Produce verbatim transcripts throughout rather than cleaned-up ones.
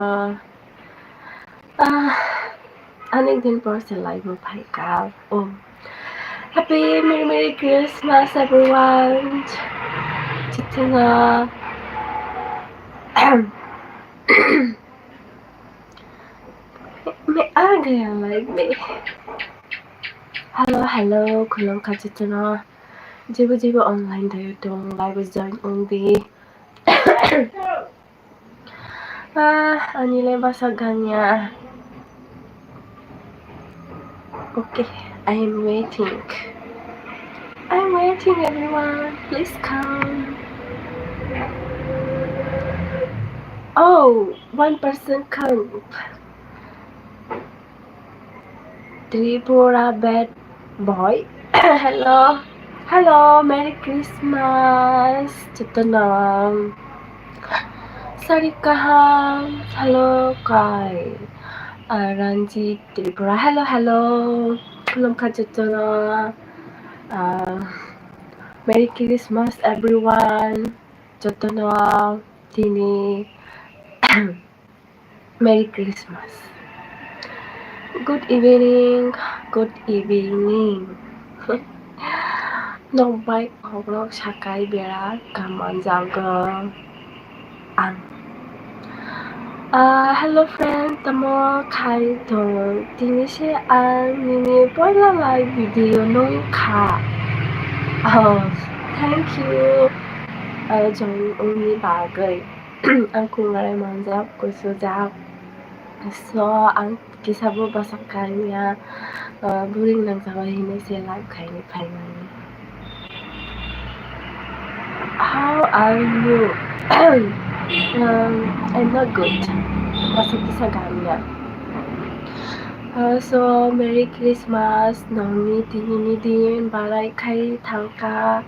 Ah, ah, onek din por se live o phaikha. Oh. Happy Merry Merry Christmas, everyone. Chitana. Me, ah, gaya live me. Hello, hello, khulumkha chitana. Jibo jibo online dayo tong, live o join ong di. Ah, ani le basa ganya. Okay, I am waiting. I am waiting, everyone. Please come. Oh, one person come. Tripura bad boy. Hello. Hello, Merry Christmas. Chitana. Sari kaham. Hello, kai. Ah, Ranjit Tripura. Hello, hello. Khulumkha chitana. Ah, Merry Christmas, everyone. Chitana. Tini. Merry Christmas. Good evening, good evening. Nokbai kokrok sakai bera kaman jago ang. Ah, hello friend, tamo khai tong? Tini se ang nini poila live video nung kha. Oh, thank you. Ah, join ongni bagwi. Ang kungarai manjak, kuisujak. So, ang kisa bo bwswk kanya, uh, boring nangjago hinwi se live khaini phaimani. How are you? Um, I'm not good. Bwswk kisa kanya. Uh, so, Merry Christmas, nongni tinini din barai khai thangkha.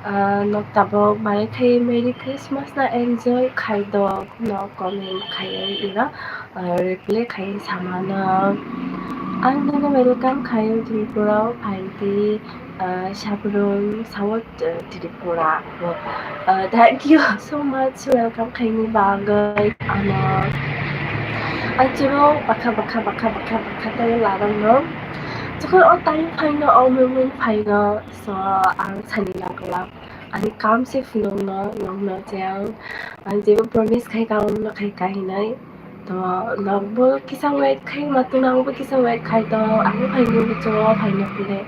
Ah, nok tabok bai khe Merry Christmas na enjoy khai dok, no comment khai ira, ah, reply khai samano. Ang nono welcome khai Tripura o phai di, ah, Sabrum South, ah, Tripura. Ah, thank you so much welcome khaini bagwi ano. Ang chwro bakha bakha bakha bakha bakha tei larang no. Chukun o time phaino o moment phaino. So, ang sani nangkla, ani kam se phunukno, nokno je ang, ang jebo promise khai ka, omono khai ka hinai. To, nokbo kisa wait khai, matwno angbo kisa wait khai to, ang bo phainai, bucho, phainai phile.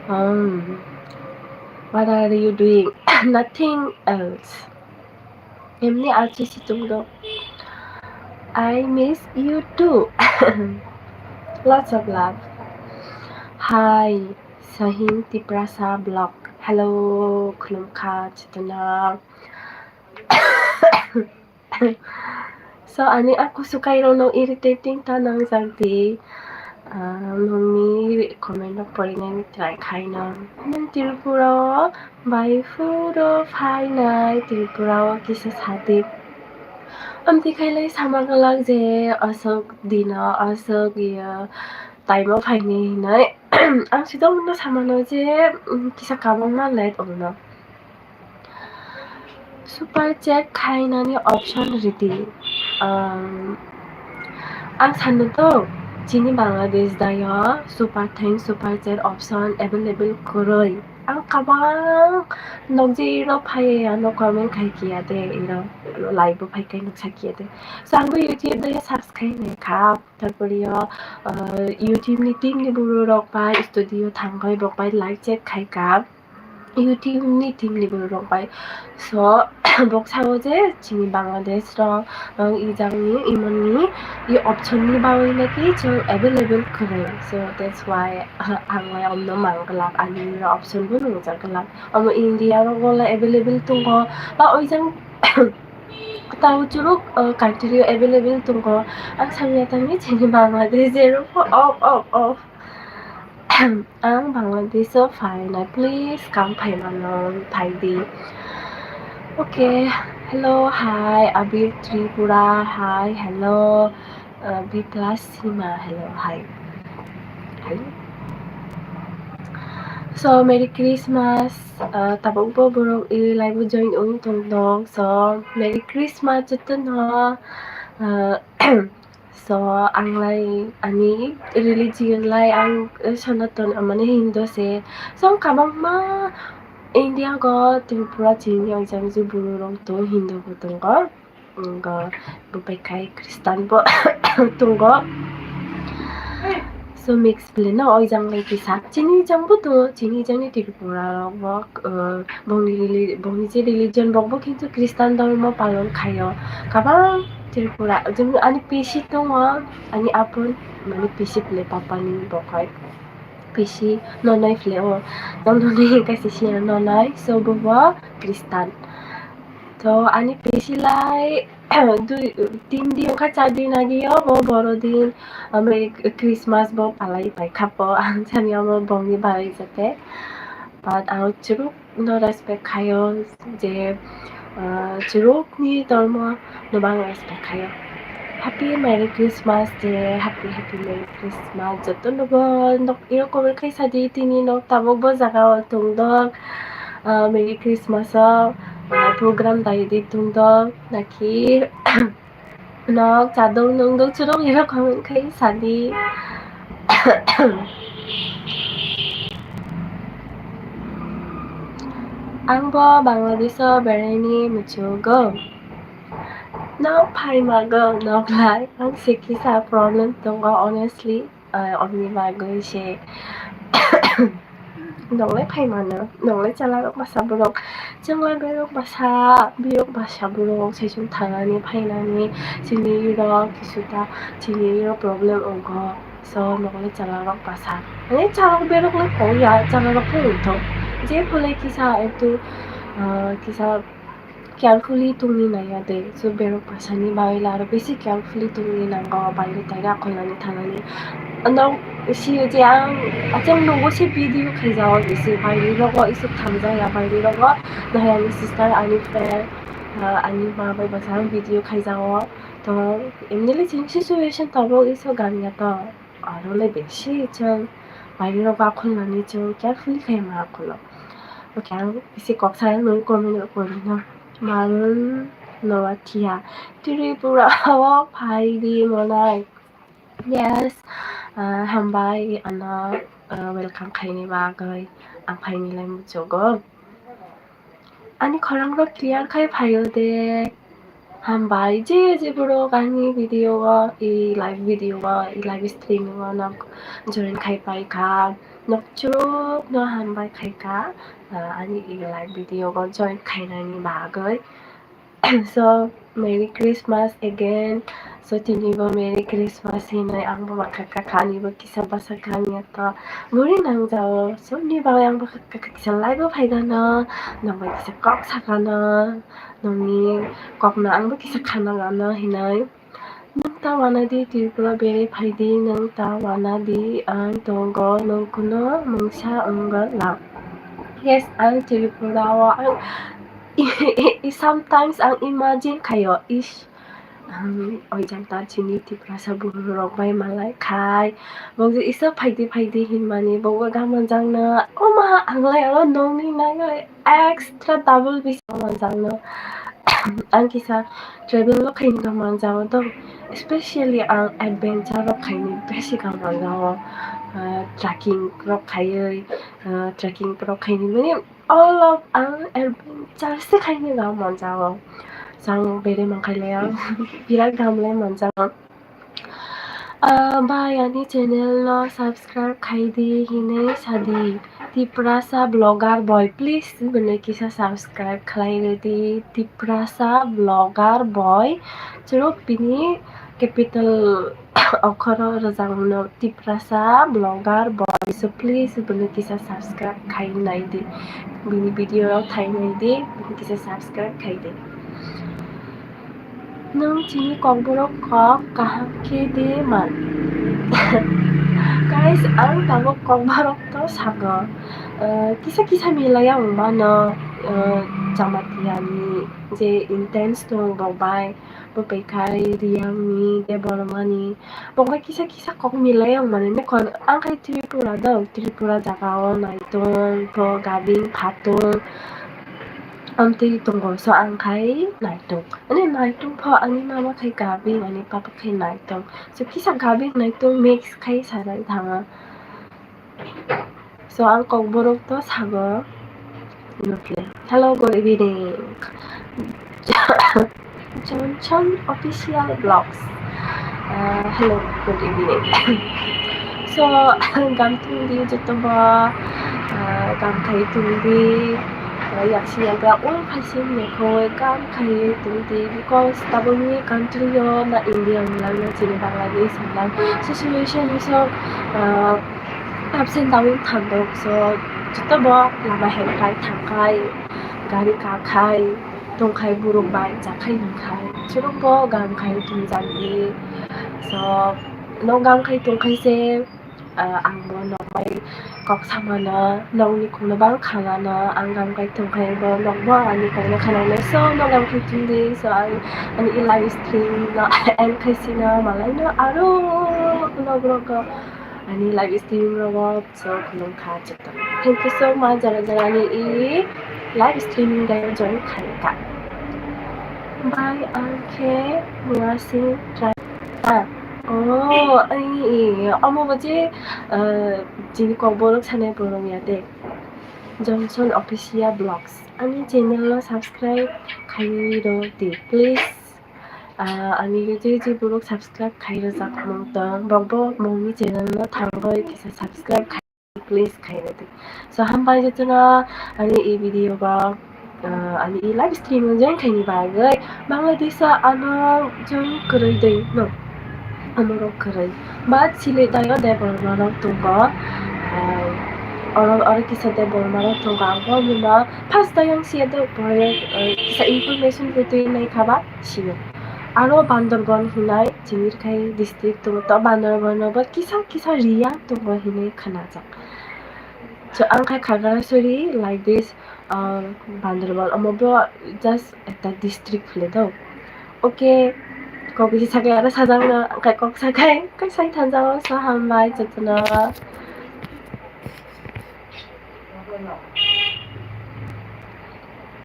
Um, what are you doing? Nothing else. Emni R C C tongdo. I miss you too. Lots of love. Hi, Sahim Tiprasa Vlog. Hello, khulumkha, chitana. So, ani aku sukai rokno irritating ta nangjak di. Ah, nungni comment rok porinani try khaino. Nung Tripura o bai phuro phainai, Tripura o kisa sadi. Amtwi khailai sama glak je aswk dino, aswk ya time o phaini hinai. Ang sidong no samano je, mm, kisa kabangma late ongno. Super chat khainani option ridi. Um, ang sanu to, chini Bangladesh dayo super thanks, super chat option available kwrwi. Ang kabang nokjiro phai ano comment khai kiya de, iro live bo phai kai noksa kiya de. So ang bo YouTube dayo search khai nai kha. Tarpore yo, uh, YouTube ni team ni buru rok bai studio thangwi bok bai live chat khai ka. YouTube ni team ni buru rok bai. So, bok sao je chini Bangladesh rok, uh, i jang ni, imon ni, i option ni bagwi naki chwng available kwrwi. So, that's why, uh, ang lai omno mang glak, ani option bo nungjak glak. Omo India rok bo lai available tongo. Ba oi jang tao churuk, uh, country o available tongo. Ang samya tangwi chini Bangladesh jero pho off, off, off. Ang Bangladesh o phainai, please kam phaimano phai di. Okay, hello, hi, Abir Tripura, hi, hello, uh, B plus Sima, hello, hi. Hi. So, Merry Christmas, uh, tabuk bo borok i live o join ong tong dong. So, Merry Christmas jotono. Ah, so, ang lai, ani religion lai, ang, eh, Sanatan, mane Hindu se. So, ang kabangma India go, Tripura chini, ang jang je Buru rok tong, Hindu bo tongo. Go, bo pai khai Christian bo tongo. So, mix play no, oi jang lai kisa. Chini jang bo tongo, chini jang ni Tripura rok bo, eh, bongni reli-, bongni je religion, bok bo kintu Christian dhormo palon khaio. Kabang Tripura, jemon ani pisi tongo, ani apun, mane pisi phle papa ni bokhai. Pisi nonai phle o, nonai kaisa siya nonai, so bo bo Christian. To ani pisi lai, dui, tin din wngkha, char din agi o bo boro din, Merry Christmas bo palai pai kha po, ang sani omo bongni bagwi jate. But ang churuk no respect khaio je, ah, churukni dormo no bang respect khaio. Happy Merry Christmas je, happy, happy Merry Christmas. Joto no bo nok iro comment khai sadi tini nok tabuk bo jaga o tongdok. Ah, Merry Christmas o, ah, program dai di tongdok. Naki nok chadong nungdok churuk iro comment khai sadi. Ang bo Bangladesh o beraini muchugo. Nok phaimago nok lai. Ang se kisa problem tongo, honestly. Ah, oni bagwi se nok lai phaimano, nok lai chwla rok bwsa borok. Chwng lai berok bwsa, birok bwsa borok saichung thangnani phainani, chini rok kisu ta, chini rok problem wngo. So, nok lai chwla rok bwsa. Mane chwla rok berok lai kok ya, chwla rok phai wngthok. Je phulai kisa ektu, ah, kisa carefully tongwi naiya de. So, berok bwsani bagwi le aro bisi carefully tongwi nango, baire taire akhol nani thangnani. Ano sio je ang achang nogo se video khaijao, bisi baire rogo isuk thamjaya, baire rogo nahai ani sister, ani friend, ah, ani ma bai bwsa ang video khaijao. To, emnili chini situation tabuk iso ganya to, aro le bisi chwng baire rogo akhol nani chwng carefully khaima akholo. Okay, ang bisi kok sana nung comment rok pori no. Marun Noatia. Tripura o phai di monai. Yes, ah, hambai ano, ah, welcome khaini bagwi ang phaini lai muchugo. Ani khorang rok clear khai phaio de. Hambai je je borok ani video o, i live video o, i live streaming o nok join khai pai kha. Nok chuk no hambai khai kha, ah, ani i live video o join khainani bagwi. So, Merry Christmas again. So, tini bo Merry Christmas hinwi ang bo bakha kakha ani bo kisa bwsa kha ang ya to buri nangjao. So, ni bagwi ang bakha kakha kisa live o phai gano, nokbai kisa kok sakano, nokni kokno ang bo kisa khana gano hinwi. Nwng ta wana di Tripura bere phai di, nwng ta wana di ang tongo, nwng kuno mungsa wngwla. Yes, ang Tripura o ang sometimes ang imagine khaio, ish, ang oijang ta chini Tiprasa buru rok bai malai khai, bokjak isa phaidi phaidi hinmani, bokbo gamanjakno, oma, ang lai aro nokni nangwi extra double bisi gamanjakno. Ang kisa travel rok khaini gamanjago to, especially ang adventure rok khaini besi gamanjago, ah, trekking rok khaiwi, ah, trekking rok khaini mani all of ang adventure se khaini gamanjago. Chwng bere mankhailai ang birat gahamlai manjago. Ah, bai ani channel no subscribe khai di hinwi sadi. Tiprasa vlogger boy, please bwno kisa subscribe khlai rwdi. Tiprasa vlogger boy, chwrwk bini capital okhoro rwjak mano, Tiprasa vlogger boy. So please bwno kisa subscribe khai nai di. Bini video rok thai nai di, bini kisa subscribe khai di. Nwng chini kokborok kok kaham khe de man. Guys, ang tabuk kokborok to sago. Eh, kisa kisa milai ang mano, eh, Jamatia ni je intense tong rok bai, bo bai khai Reang ni, Debbarma ni, bo bai kisa kisa kok milai ang mano. Nokon ang khai Tripura do, Tripura jaga o nai tong, bo gabing pha tong. Amtwi tongo, so ang khai naitung. Ani naitung pho ani mama khai gabing, ani papa khai naitung. So kisa gabing naitung mix khai sanai thanga. So ang kokborok to sago. Hello, good evening. Johnson Official Vlogs. Uh, hello, good evening. So, gam tungdi jotoba, uh, gam khai tungdi, uh, yaksi yagra ul phaisi nekho gam khai tungdi, because tabukni country o na India wnglang na chini Bangladesh wnglang situation so, uh, ups and down thangdok, so jotobo lama hemkhai thangkhai, gari kakhai, tongkhai, borok bai chakhai nungkhai, churukbo gam khai tungjakdi. So, no gam khai tongkhai se, ah, ang bo nok bai kok samano, nokni khungno bang khanano, ang gam khai tongkhai bo nokbo ani kokno khanano. So, no gam khai tongdi. So, ang ani live stream no end khai sino, malai no aro nok rogo ani live stream rogo. So, khulum kha chwng. Thank you so much, jara jara ni i live streaming dai join khaika. Bye, ang khe nursing try. Ah, oh, ai, omo bo je, uh, chini kokborok sanai borok ya de. Johnson Official Vlogs. Ani channel no subscribe khai ro di, please. Ah, ani je je borok subscribe khai rwjak mung tong, bokbo mungni channel no thangwi kisa subscribe khai. Please khaina di. So, hambai jotono ani i video ba, ah, ani i live stream join khaini bagwi. Bangladesh o ano join kwrwi dei no. Amorok kwrwi. But Sili dayo Debbarma rok tongo. Ah, oro, oro kisa Debbarma rok tongo. Ang bo buma first dayang siya de pore, ah, kisa information kwtwi nai khaba siyo. Aro Bandarban hinai chini khai district tongo. To Bandarban no bo kisa kisa Reang tongo hinwi khnajak. So, ang khai Khagrasuri like this, uh, Bandarban, omo bo just ekta district phile do. Okay, kok bisi sakle aro sajak no, ang khai kok sakai, kok sai thanjak o, so hambai jotono.